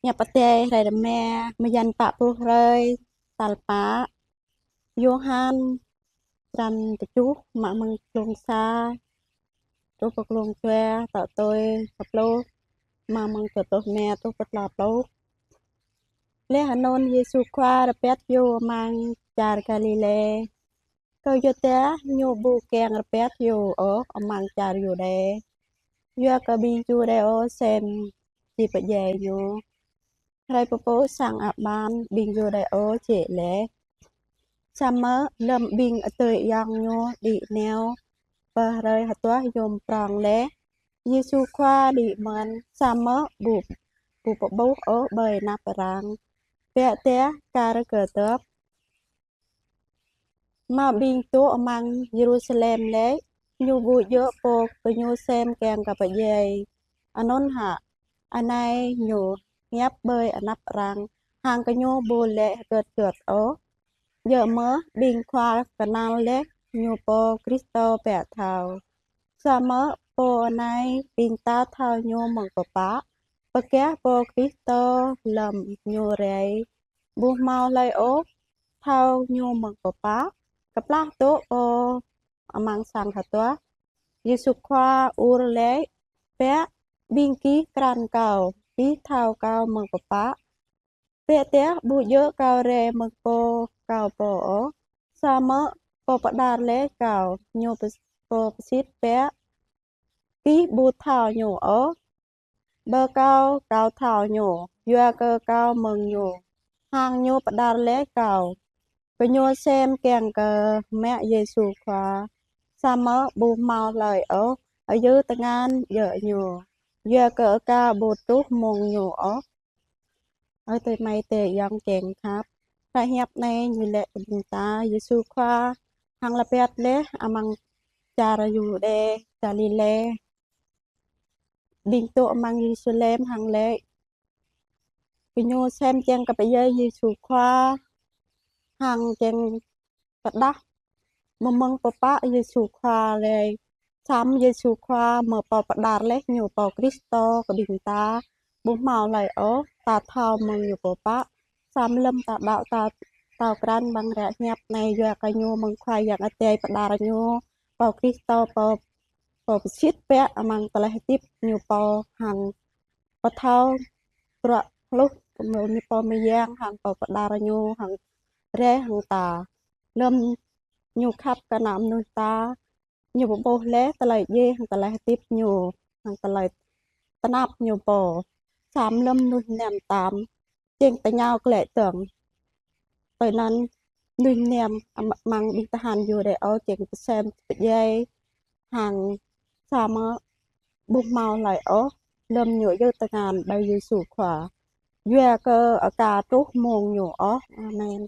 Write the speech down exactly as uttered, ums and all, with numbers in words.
Hiăp Adai hrơi rơma, mơyăn pă pluh hrơi, tal pă. Yôhan, črăn tơjuh, mă mơ̆ng glông sa truh pơ glông dua, tŏ tui kơ pluh, mă mơ̆ng dua pluh rơma truh pơ klâo pluh. Laih anŭn Yêsu Khua rơbat yơh amăng čar Galilê. Kơ yua dah ñu ƀu kiăng rơbat yơh ôh amăng čar Yuđê, yua kơ ƀing Yuđê ôh sem či pơdjai ñu. Hrơi pơpŭ sang aban ƀing Yuđê ôh jĕ laih. Samơ̆ lơ̆m ƀing adơi ayŏng ñu đĭ nao pơ hrơi hơtuah yôm prong laih, Yêsu Khua đĭ mơ̆n, samơ̆ ƀu, ƀu pơƀuh ôh ƀơi anăp arăng, biă dah kar kơdŏp. Mă ƀing dŏ amăng Yêrusalem laĭ: Ñu ƀu djơ̆ pô gơñu sem kiăng kơ pơdjai. Anŭn hă, anai ñu hiăp ƀơi anăp arăng, hăng gơñu ƀu laĭ hơget hơget ôh. Djơ̆ mơ̆ ƀing khua kơnăl laih ñu pô Krist biă thâo. Samơ̆ pô anai ƀing ta thâo ñu mơ̆ng pơpă, pơkă pô Krist lơ̆m ñu rai ƀu hmâo hlơi ôh thâo ñu mơ̆ng pơpă, kơplah dŏ pơ amăng sang hơtuah. Yêsu Khua ur laĭ: Biă, ƀing gih krăn Kâo, gih thâo Kâo mơ̆ng pơpă. Biă dah ƀu djơ̆ Kâo rai mơ̆ng pô Kâo pô ôh, samơ̆ Pô pơđar laih Kâo, ñu pơ-, Pô pơsit biă gih ƀu thâo ñu ôh. Bơ Kâo, Kâo thâo ñu, yua kơ Kâo mơ̆ng ñu, hăng ñu pơđar laih Kâo. Gơñu sem kiăng kơ mă Yêsu Khua, samơ̆ ƀu hmâo hlơi ôh ayư̆ tơngan djơ̆ ñu, yua kơ aka ƀu truh mông ñu ôh. Ơ adơi amai adơi ayŏng kiăng khăp, hră hiăp anai ñu laĭ kơ ƀing ta Yêsu Khua hăng rơbat laih amăng čar Yuđê, Galilê. Ƀing dŏ amăng Yêrusalem hăng laĭ, gơñu sem kiăng kơ pơdjai Yêsu Khua, hăng kiăng pơđah mơ̆ng pơpă Yêsu Khua laih. Samơ̆ Yêsu Khua mơ̆ Pô pơđar laih ñu Pô Krist kơ ƀing ta, ƀu hmâo hlơi ôh ta thâo mơ̆ng ñu pơpă. Samơ̆ lơ̆m ta đaŏ ta thâo krăn amăng hră hiăp anai, yua kơ ñu mơ̆ng Khua Yang Adai pơđar ñu Pô Krist, Pô, Pô pơsit biă amăng tơlơi hơdip ñu pô, hăng pơthâo bruă hluh kơ ñu pô mơyang, hăng Pô pơđar ñu hăng rai hăng ta. Lơ̆m ñu khăp kơ ană mơnuih ta, ñu pơƀuh laih tơlơi djai hăng tơlơi hơdip ñu, hăng tơlơi tơnap ñu pô. Samơ̆ lơ̆m mơnuih năm tam, kiăng tơñao klĕ tơ̆ng. Tui anŭn mơnuih năm am-, amăng ƀing tơhan Yuđê ôh kiăng pơsem pơdjai, hăng samơ̆ ƀu hmâo hlơi ôh lơ̆m ñu ayư̆ tơngan ƀơi Yêsu Khua, yua kơ aka truh mông ñu ôh. Amen.